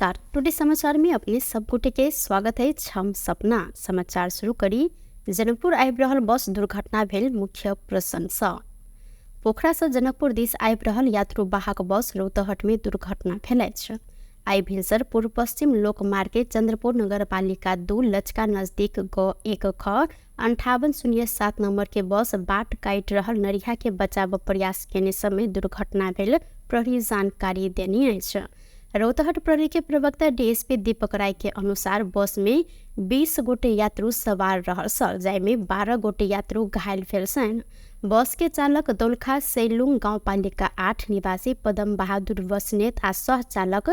नमस्कार, टुडे समाचार में अपने सब गोटे के स्वागत है। हम सपना समाचार शुरू करी। जनकपुर आबि रहल बस दुर्घटना भेल मुख्य प्रशंसा। पोखरा से जनकपुर दिस आबि रहल यात्रु वाहक बस रौतहट में दुर्घटना भेल अछि। आइ भिनसर पूर्व पश्चिम लोकमार्ग के चंद्रपुर नगरपालिका 2 लचका नजदीक ग 1 ख 5807 नंबर के बस बाट काटि रहल नरिया के बचाव प्रयास केने समय दुर्घटना भेल प्रहरी जानकारी देने अछि। रौतहट प्रहरी के प्रवक्ता डीएसपी दीपक राय के अनुसार बस में 20 गोटे यात्रु सवार रहल छल, जाहिमे 12 गोटे यात्रु घायल भेल छनि। बस के चालक दोलखा सैलुङ गाउँपालिका 8 निवासी पदम बहादुर बस्नेत आ सह चालक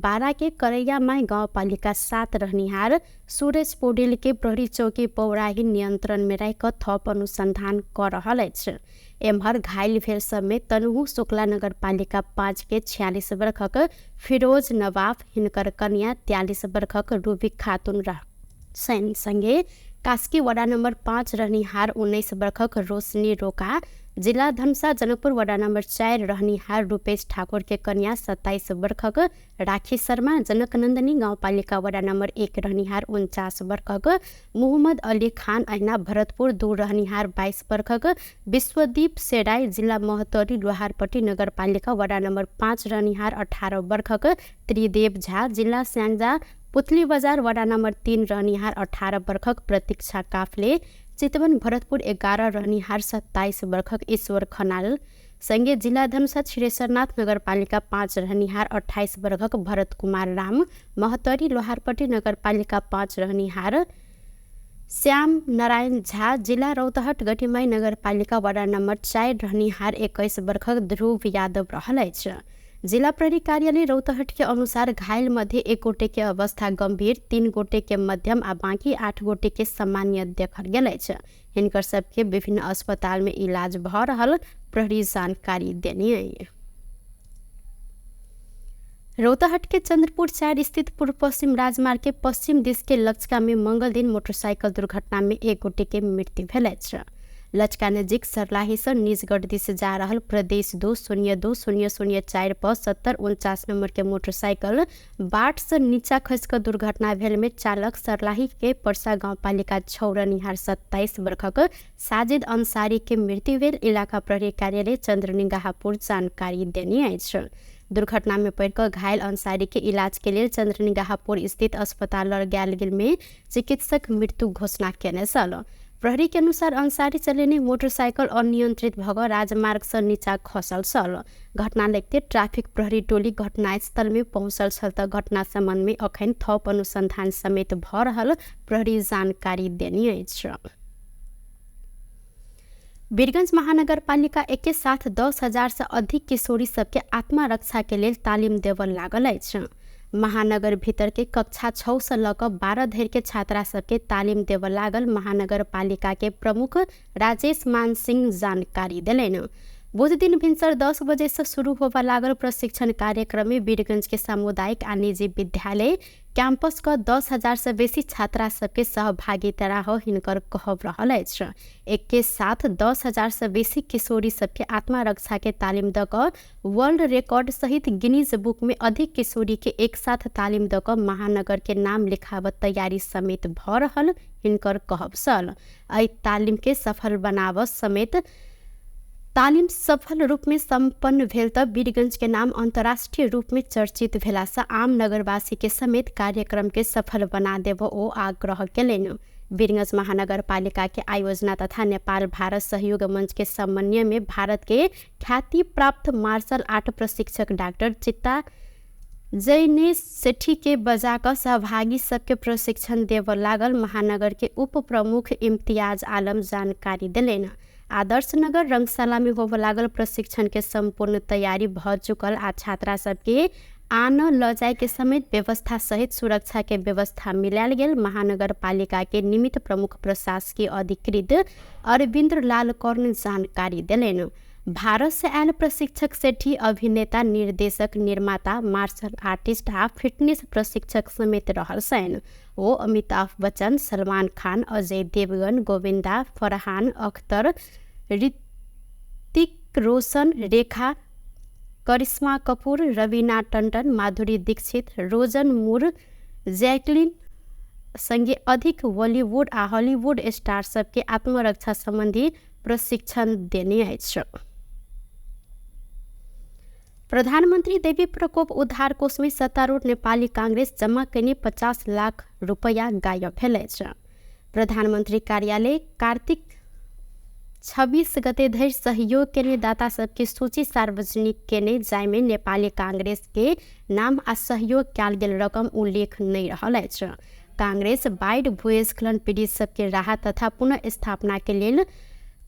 12 के करैयामाई गाउँपालिका 7 रहनिहार सूरज पौडेल के प्रहरी चौकी पौराही नियंत्रण में राखि थप अनुसंधान क रहल अछि। एम्हर घायल भेल सबमे तनहु शुक्ला नगरपालिका 5 के 46 वर्षक फिरोज नवाफ, हिनकर कन्या 43 वर्षक रूबी खातुन रह संगे कास्की वडा नम्बर 5 रहनिहार 19 वर्षक रोशनी रोका, जिला धनुषा जनकपुर वडा नम्बर 4 रहनिहार रूपेश ठाकुर के कन्या 27 वर्षक राखी शर्मा, जनकनन्दनी गाउँपालिका वडा नम्बर 1 रहनिहार 49 वर्षक मोहम्मद अली खान, अहिना भरतपुर 2 रहनिहार 22 वर्षक विश्वदीप सेराई, जिला महोत्तरी लोहारपट्टी नगरपालिका वडा नम्बर 5 रहनिहार 18 वर्षक त्रिदेव झा, जिला स्याङ्जा पुतली बजार वडा नम्बर 3 रहनिहार 18 वर्षक प्रतीक्षा काफले, चितवन भरतपुर 11 रहनिहार 27 वर्षक ईश्वर खनाल संगे जिला धनुषा क्षीरेश्वरनाथ नगरपालिका 5 रहनिहार 28 वर्षक भरत कुमार राम, महोत्तरी लोहारपट्टी नगरपालिका 5 रहनिहार श्याम नारायण झा, जिला रौतहट गठिमाई नगरपालिका वडा नम्बर 4 रहनिहार 21 वर्षक ध्रुव यादव रहल अछि। जिला प्रहरी कार्यालय रौतहट के अनुसार घायल मध्ये 1 गोटे के अवस्था गंभीर, 3 गोटे के मध्यम आ बाकी 8 गोटे के सामान्य देखल गेल अछि। हिनकर सबके विभिन्न अस्पताल में इलाज भ रहल प्रहरी जानकारी देने। रौतहट के चंद्रपुर 4 स्थित पूर्व पश्चिम राजमार्ग के पश्चिम दिश के लचका में मंगल दिन मोटरसाइकिल दुर्घटना में 1 गोटे के मृत्यु भेल अछि। लचका नजिक सर्लाही से निजगढ़ दिस जा रहल प्रदेश 2 0 2 0 0 4 पर 7049 नंबर के मोटरसाइकिल बाट से नीचा खसि कऽ दुर्घटना भेल में चालक सर्लाही के परसा गाउँपालिका 6 रहनिहार 27 वर्षक साजिद अंसारी के मृत्यु भेल इलाका प्रहरी कार्यालय चंद्रनिगाहपुर जानकारी देने अछि। दुर्घटना में पड़ि कऽ घायल अंसारी के इलाज के लेल चंद्रनिगाहपुर स्थित अस्पताल लऽ गेल में चिकित्सक मृत्यु घोषणा केने छल। प्रहरी के अनुसार अंसारी चलेने मोटरसाइकिल अनियंत्रित भऽ राजमार्ग से नीचा खसल छल। घटना लगते ट्राफिक प्रहरी टोली घटनास्थल में पहुंचल छल त घटना संबंध में अखन थप अनुसंधान समेत भऽ रहल प्रहरी जानकारी देने अछि। वीरगंज महानगरपालिका एके साथ 10,000 से अधिक किशोरी सबके आत्मरक्षा के लेल तालिम देबऽ लागल अछि। महानगर भीतर के कक्षा 6 से लऽ कऽ 12 धरि के छात्रा सबके तालिम देबऽ लागल महानगरपालिका के प्रमुख राजेश मान सिंह जानकारी देलनि। बुध दिन भिनसर 10 बजे से शुरू होबऽ लागल प्रशिक्षण कार्यक्रम में वीरगंज के सामुदायिक आ निजी विद्यालय कैंपस क 10,000 से बेसी छात्रा सबके सहभागिता रह हिनकर कहब रहल अछि। एके साथ 10,000 से बेसी किशोरी सबके आत्मरक्षा के तालिम दऽ कऽ वर्ल्ड रिकॉर्ड सहित गिनीज बुक में अधिक किशोरी के एक साथ तालिम दऽ कऽ महानगर के नाम लिखाबऽ तैयारी समेत भऽ रहल हिनकर कहब छल। एहि तालिम के सफल बनाबऽ समेत तालिम सफल रूप में सम्पन्न भेल त वीरगंज के नाम अंतर्राष्ट्रीय रूप में चर्चित भेला से आम नगरवासी के समेत कार्यक्रम के सफल बना देब ओ आग्रह केलनि। वीरगंज महानगरपालिका के आयोजना तथा नेपाल भारत सहयोग मंच के समन्वय में भारत के ख्याति प्राप्त मार्शल आर्ट प्रशिक्षक डाक्टर चित्ता जैनेश सेठी के बजा कऽ सहभागी सबके प्रशिक्षण देबऽ लागल महानगर के उप प्रमुख इम्तियाज आलम जानकारी देलनि। आदर्श नगर रंगशाला में होबऽ लागल प्रशिक्षण के संपूर्ण तैयारी भऽ चुकल आ छात्रा सबके आन लऽ जाय के समेत व्यवस्था सहित सुरक्षा के व्यवस्था मिलायल गेल महानगरपालिका के निमित्त प्रमुख प्रशासकीय अधिकृत अरविंद्र लाल कर्ण जानकारी देलनि। भारत से आयल प्रशिक्षक सेठी अभिनेता, निर्देशक, निर्माता, मार्शल आर्टिस्ट आ फिटनेस प्रशिक्षक समेत रहल छनि। ओ अमिताभ बच्चन, सलमान खान, अजय देवगन, गोविंदा, फरहान अख्तर, ऋतिक रोशन, रेखा करिश्मा कपूर, रवीना टंडन, माधुरी दीक्षित, रोजन मूर, जैकलिन संगे अधिक बॉलीवुड आ हॉलीवुड स्टार सबके आत्मरक्षा संबंधी प्रशिक्षण देने अछि। प्रधानमन्त्री देवी प्रकोप उद्धार कोषमे सत्तारूढ़ नेपाली कांग्रेस जम्मा कयने 50 लाख रुपैयाँ गायब भेल अछि। प्रधानमन्त्री कार्यालय कार्तिक 26 गते धरि सहयोग केने दाता सबके सूची सार्वजनिक केने, जाहिमे नेपाली कांग्रेस के नाम आ सहयोग कयल गेल रकम उल्लेख नहि रहल अछि। कांग्रेस बाढ़ि भूस्खलन पीड़ित सबके राहत तथा पुनर्स्थापना के लेल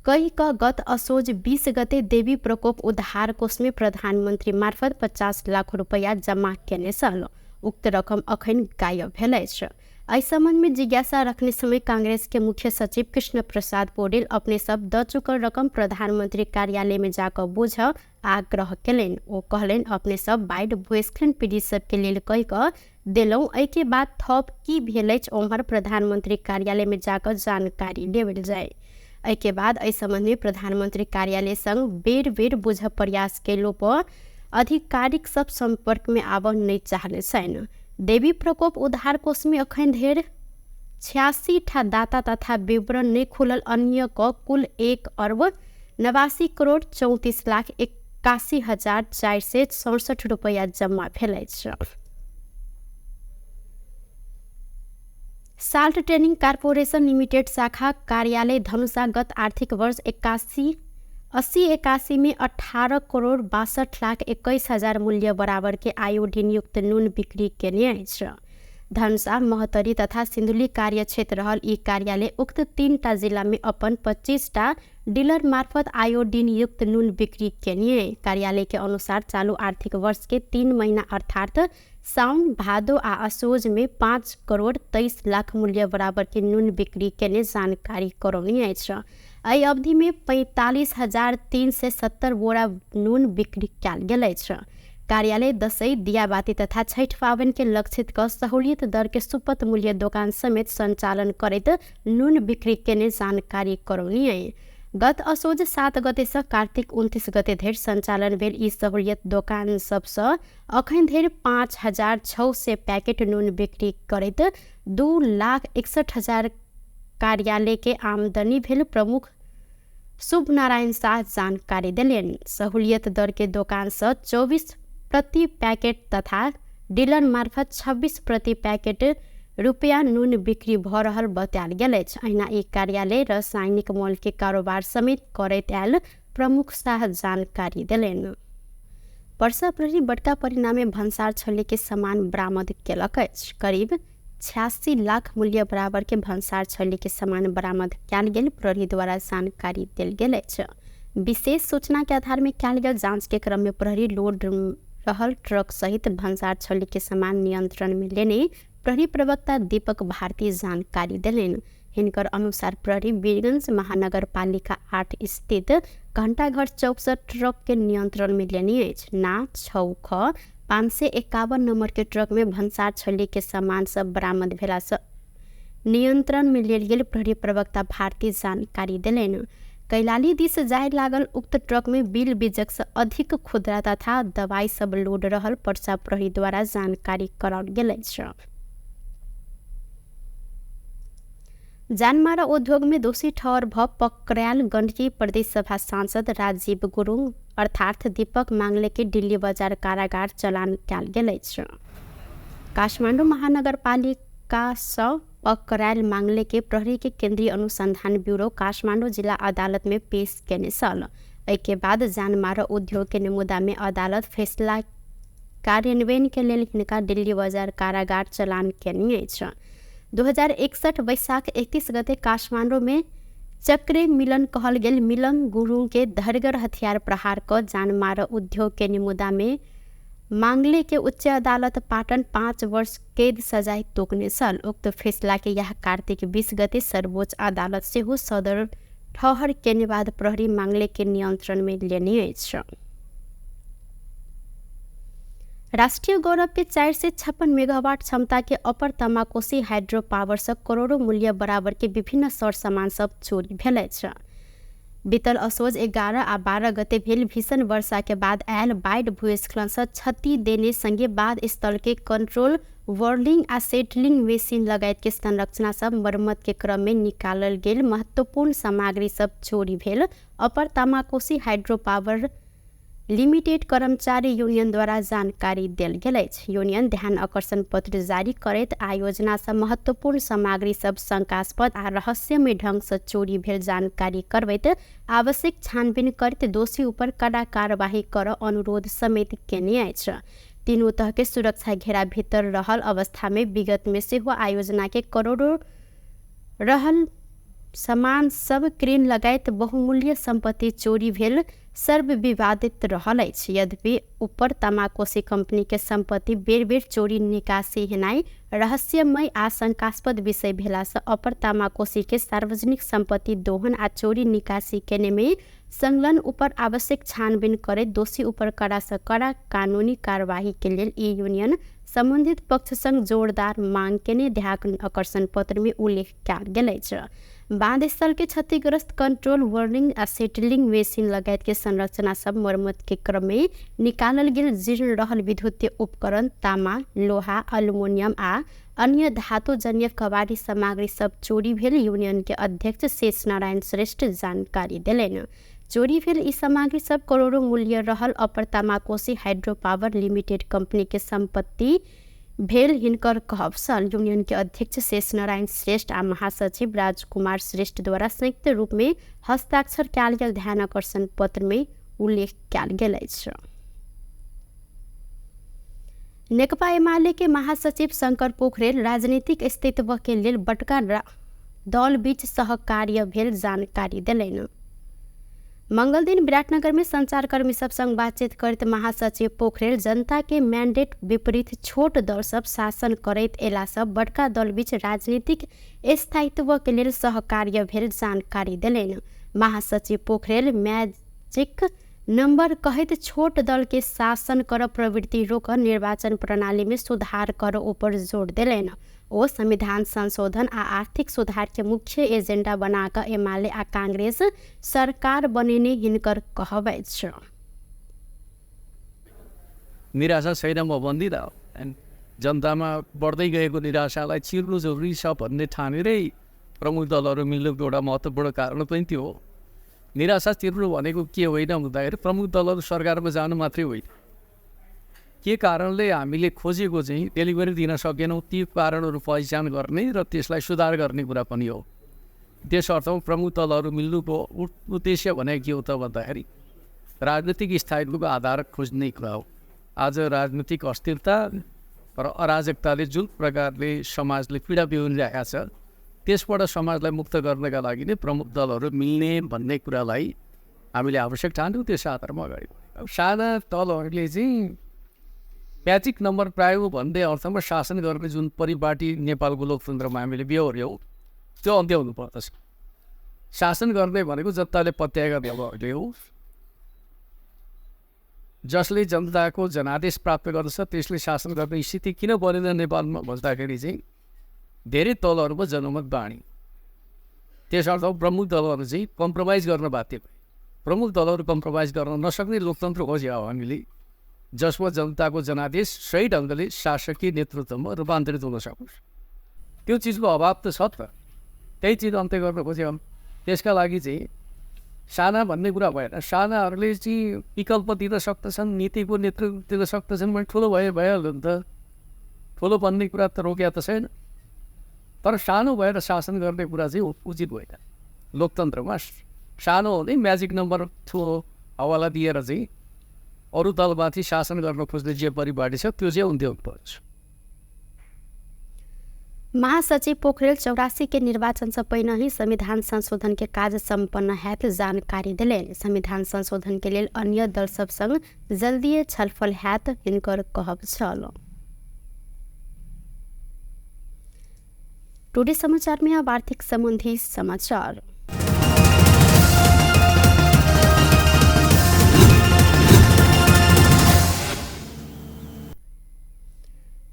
कहि कऽ गत असोज 20 गते देवी प्रकोप उद्धार कोषमे प्रधानमन्त्री मार्फत 50 लाख रुपैयाँ जम्मा केने छल। उक्त रकम अखन गायब भेल अछि। एहि सम्बन्धमे जिज्ञासा रखने समय कांग्रेस के मुख्य सचिव कृष्ण प्रसाद पौडेल अपने सब दऽ चुकल रकम प्रधानमन्त्री कार्यालयमे जाकऽ बुझ आग्रह केलनि। ओ कहलनि, अपने सब बाढ़ि भूस्खलन पीड़ित सबके लेल कहि कऽ देलहुँ, एहिके बाद थप की भेल अछि ओम्हर प्रधानमन्त्री कार्यालयमे जाकऽ जानकारी लेबल जाय। एहिके बाद एहि सम्बन्धमे प्रधानमन्त्री कार्यालय संग बेर बेर बुझ प्रयास केलो पर आधिकारिक सब सम्पर्कमे आबऽ नहि चाहले छनि। देवी प्रकोप उद्धार कोषमे अखन धरि 86 ठा दाता तथा विवरण नहि खुलल अन्य क कुल 1 अर्ब 89 करोड़ 34 लाख 81 हजार 467 रुपैयाँ जम्मा भेल अछि। साल्ट ट्रेनिंग कॉर्पोरेशन लिमिटेड शाखा कार्यालय धनुषा गत आर्थिक वर्ष 81 में 18 करोड़ 62 लाख 21 हजार मूल्य बराबर के आयोडीन युक्त नुन बिक्री केने अछि। धनुषा, महोत्तरी तथा सिन्धुली कार्य क्षेत्र रहल ई कार्यालय उक्त 3 जिला में अपन 25 टा डीलर मार्फत आयोडीन युक्त नुन बिक्री केने। कार्यालय के अनुसार चालू आर्थिक वर्ष के 3 महीना अर्थात साउन, भादो आ असोज में 5 करोड़ 23 लाख मूल्य बराबर के नुन बिक्री केने जानकारी करौने अछि। एहि अवधि में 45,370 बोरा नुन बिक्री कयल गेल अछि। कार्यालय दसैँ, दियाबाती तथा छठि पाबनि के लक्षित क सहूलियत दर के सुपथ मूल्य दोकान समेत सञ्चालन करैत नुन बिक्री केने जानकारी करौने। गत असोज 7 गते से कार्तिक 29 गते धरि सञ्चालन भेल ई सहूलियत दोकान सबसँ अखन धरि 5,600 पैकेट नुन बिक्री करैत 2,61,000 कार्यालय के आमदनी भेल प्रमुख शुभ नारायण शाह जानकारी देलनि। सहूलियत दर के दोकान से 24 प्रति पैकेट तथा डीलर मार्फत 26 प्रति पैकेट रुपैयाँ नुन बिक्री भऽ रहल बतायल गेल अछि। अहिना ई कार्यालय रासायनिक मॉल के कारोबार समेत करैत आयल प्रमुख शाह जानकारी देलनि। पर्सा प्रहरी बड़का परिणामे भन्सार छल्ली के सामान बरामद केलक अछि। करीब 86 लाख मूल्य बराबर के भन्सार छल्ली के सामान बरामद कयल गेल प्रहरी द्वारा जानकारी देल गेल अछि। विशेष सूचना के आधार में कयल गेल जांच के क्रम में प्रहरी लोड रहल ट्रक सहित भन्सार छल्ली के सामान नियंत्रण में लेने प्रहरी प्रवक्ता दीपक भारती जानकारी देलनि। हिनकर अनुसार प्रहरी वीरगंज महानगरपालिका 8 स्थित घंटाघर चौक से ट्रक के नियंत्रण में लेने अछि। ना 6 ख 551 नंबर के ट्रक में भन्सार छल्ली के सामान सब बरामद भेला से नियंत्रण में लेल गेल प्रहरी प्रवक्ता भारती जानकारी देलनि। कैलाली दिस जाय लागल उक्त ट्रक में बिल बीजक से अधिक खुदरा तथा दवाई सब लोड रहल पर्सा प्रहरी द्वारा जानकारी कराओल गेल अछि। जानमारा उद्योग में दोषी ठहर भ पकड़ायल गण्डकी प्रदेश सभा सांसद राजीव गुरुङ अर्थात दीपक मांगले के दिल्ली बजार कारागार चलान कयल गेल अछि। काठमाडौँ महानगरपालिका सँ पकड़ायल मांगले के प्रहरी के केन्द्रीय अनुसंधान ब्यूरो काठमाडौँ जिला अदालत में पेश केने छल। एहिके बाद जानमारा उद्योग के मुद्दा में अदालत फैसला कार्यान्वयन के लेल हिनका दिल्ली बजार कारागार चलान केने अछि। 2061 वैशाख 31 गते काठमाडौँ में चक्रे मिलन कहल गेल मिलन गुरुङ के धरगर हथियार प्रहार क जानमारा उद्योग के मुद्दा में मांगले के उच्च अदालत पाटन 5 वर्ष कैद सजाय तोकने छल। उक्त फैसला के यह कार्तिक 20 गते सर्वोच्च अदालत सेहो सदर ठहर केने बाद प्रहरी मांगले के नियंत्रण में लेने अछि। राष्ट्रीय गौरव के 456 मेगावाट क्षमता के अपर तमाकोसी हाइड्रो पावर से करोड़ों मूल्य बराबर के विभिन्न सर सामान सब चोरी भेल अछि। बीतल असोज 11 आ 12 गते भेल भीषण वर्षा के बाद आयल बाढ़ि भूस्खलन से क्षति देने संगे बाढ़ स्थल के कंट्रोल वर्लिंग आ सेटलिंग मशीन लगायत के संरचना सब मरम्मत के क्रम में निकालल गेल महत्वपूर्ण सामग्री सब चोरी भेल अपर तामाकोशी हाइड्रो पावर लिमिटेड कर्मचारी यूनियन द्वारा जानकारी देल गेल अछि। यूनियन ध्यान आकर्षण पत्र जारी करैत आयोजना से महत्वपूर्ण सामग्री सब शंकास्पद आ रहस्यमय ढंग से चोरी भेल जानकारी करबैत आवश्यक छानबीन करैत दोषी ऊपर कड़ा कार्यवाही कर अनुरोध समेत केने अछि। तीनू तह के सुरक्षा घेरा भीतर रहल अवस्था में विगत में सेहो आयोजना के करोड़ों रहल सामान सब क्रेन लगायत बहुमूल्य संपत्ति चोरी भेल सर्वविवादित रहल अछि। यद्यपि ऊपर तमाकोसी कंपनी के संपत्ति बेर बेर चोरी निकासी हेनाइ रहस्यमय आ शंकास्पद विषय भेला से अपर तमाकोसी के सार्वजनिक संपत्ति दोहन आ चोरी निकासी केने में संलग्न ऊपर आवश्यक छानबीन करैत दोषी ऊपर कड़ा से कड़ा कानूनी कार्यवाही के लेल ई यूनियन संबंधित पक्ष संग जोरदार मांग केने ध्यान आकर्षण पत्र में उल्लेख कयल गेल अछि। बांध स्थल के क्षतिग्रस्त कंट्रोल वर्लिंग आ सेटलिंग मशीन लगायत के संरचना सब मरम्मत के क्रम में निकालल गेल जीर्ण रहल विद्युतीय उपकरण तामा, लोहा, एल्युमिनियम आ अन्य धातुजन्य कबाड़ी सामग्री सब चोरी भेल यूनियन के अध्यक्ष शेष नारायण श्रेष्ठ जानकारी देलनि। चोरी भेल ई सामग्री सब करोड़ों मूल्य रहल upper Tamakoshi hydro power limited company के संपत्ति भेल हिनकर कहब छल। यूनियन के अध्यक्ष शेष नारायण श्रेष्ठ आ महासचिव राजकुमार श्रेष्ठ द्वारा संयुक्त रूप में हस्ताक्षर कयल गेल ध्यान आकर्षण पत्र में उल्लेख कयल गेल अछि। नेकपा एमाले के महासचिव शंकर पोखरेल राजनीतिक अस्तित्व के लेल बड़का दल बीच सहकार्य भेल जानकारी देलनि। मंगल दिन विराटनगर में संचारकर्मी सब संग बातचीत करैत महासचिव पोखरेल जनता के मैंडेट विपरीत छोट दल सब शासन करैत एला सब बड़का दल बीच राजनीतिक स्थायित्व के लेल सहकार्य भेल जानकारी देलनि। महासचिव पोखरेल मैजिक नंबर कहैत छोट दल के शासन कर प्रवृत्ति रोक निर्वाचन प्रणाली में सुधार कर ऊपर जोर देलनि। ओ संविधान संशोधन आ आर्थिक सुधार के मुख्य एजेंडा बनाकर एमाले आ कांग्रेस सरकार बनेने हिनकर कहब अछि। निराशा छैन म भन्दिनँ, जनतामा बढ्दै गएको निराशालाई चिर्नु जरुरी छ भन्ने ठानेरै प्रमुख दलहरू मिल्नुको एउटा महत्त्वपूर्ण कारण पनि त्यो हो। निराशा चिर्नु भनेको के होइन भन्दाखेरि प्रमुख दलहरू सरकारमा जानु मात्रै होइन, के कारणले हामीले खोजेको चाहिँ डेलिभरी दिन सकेनौँ ती कारणहरू पहिचान गर्ने र त्यसलाई सुधार गर्ने कुरा पनि हो। त्यस अर्थमा प्रमुख दलहरू मिल्नुको उद्देश्य भनेको के हो त भन्दाखेरि राजनीतिक स्थायित्वको आधार खोज्ने कुरा हो। आज राजनीतिक अस्थिरता र अराजकताले जुन प्रकारले समाजले पीडा बिहोरिरहेको छ त्यसबाट समाजलाई मुक्त गर्नका लागि नै प्रमुख दलहरू मिल्ने भन्ने कुरालाई हामीले आवश्यक ठान्यौँ, त्यस आधारमा अगाडि बढ्यौँ। अब साना दलहरूले चाहिँ म्याजिक नम्बर पायो भन्ने अर्थमा शासन गर्ने जुन परिपाटी नेपालको लोकतन्त्रमा हामीले बेहोर्यौँ त्यो अन्त्य हुनुपर्दछ। शासन गर्ने भनेको जनताले पत्याएका दलहरूले हो, जसले जनताको जनादेश प्राप्त गर्दछ त्यसले शासन गर्ने स्थिति किन बनेन नेपालमा भन्दाखेरि चाहिँ धेरै दलहरूमा जनमत बाँडी, त्यस अर्थमा प्रमुख दलहरू चाहिँ कम्प्रोमाइज गर्न बाध्य भए। प्रमुख दलहरू कम्प्रोमाइज गर्न नसक्ने लोकतन्त्र खोज्यो हामीले, जसमा जनताको जनादेश सही ढङ्गले शासकीय नेतृत्वमा रूपान्तरित हुन सकोस्। त्यो चिजको अभाव त छ त, त्यही चिज अन्त्य गर्न खोज्यो। त्यसका लागि चाहिँ साना भन्ने कुरा भएन, सानाहरूले चाहिँ विकल्प दिन सक्दछन्, नीतिको नेतृत्व दिन सक्दछन् भने ठुलो भए भइहाल्यो नि त, ठुलो बन्ने कुरा त रोक्या त छैन। तर सानो भएर शासन गर्ने कुरा चाहिँ उचित होइन। लोकतन्त्रमा सानो हुने म्याजिक नम्बर ठुलो हवाला दिएर चाहिँ अरू दलमाथि शासन गर्न खोज्ने जे परिपाटी छ त्यो चाहिँ अन्त्य हुनुपर्छ। महासचिव पोखरेल 84 के निर्वाचन से पहिने ही संविधान संशोधन के कार्य सम्पन्न हैत जानकारी देलनि। संविधान संशोधन के लेल अन्य दल सब संग जल्दीए छलफल हैत हिनकर कहब छल। टुडे समाचार में अब आर्थिक संबंधी समाचार।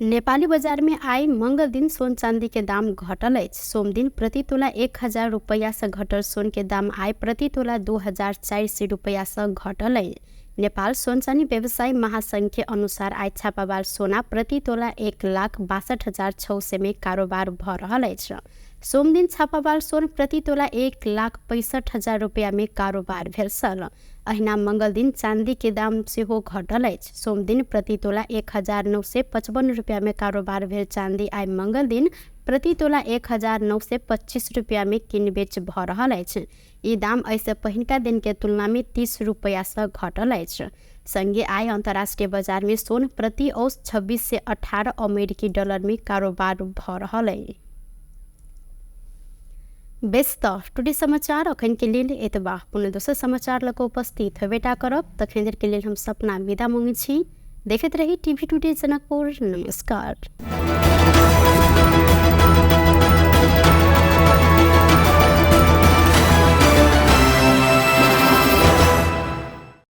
नेपाली बजार में आइ मंगल दिन सोन चांदी के दाम घटल अछि। सोमदिन प्रति तोला 1000 रुपैया से घटल सोन के दाम आइ प्रति तोला 2400 रुपैया से घटल अछि। नेपाल सोन चानी व्यवसायी महासंघ के अनुसार आइ छापावाल सोना प्रति तोला 1,62,600 में कारोबार भ रहल अछि। सोमदिन छापावाल सोन प्रति तोला 1,65,000 रुपैया में कारोबार भेल छल। अहिना मंगल दिन चांदी के दाम सेहो घटल अछि। सोमदिन प्रति तोला 1955 रुपैया में कारोबार भेल चांदी आइ मंगल दिन प्रति तोला 1925 रुपैया में किनबेच भ रहल अछि। ई दाम एहिसँ पहिनका दिन के तुलना में 30 रुपैया सँ घटल अछि। संगे आइ अंतर्राष्ट्रीय बाजार में सोन प्रति औस 2618 अमेरिकी डॉलर में कारोबार भ रहल अछि। बेस त टुडे समाचार अखन के लेल एतबा। पुनः दोसर समाचार लऽ कऽ उपस्थित हेबेटा करब। तखन देर के लेल हम सपना विदा मांगै छी। देखैत रही टीवी टुडे जनकपुर। नमस्कार।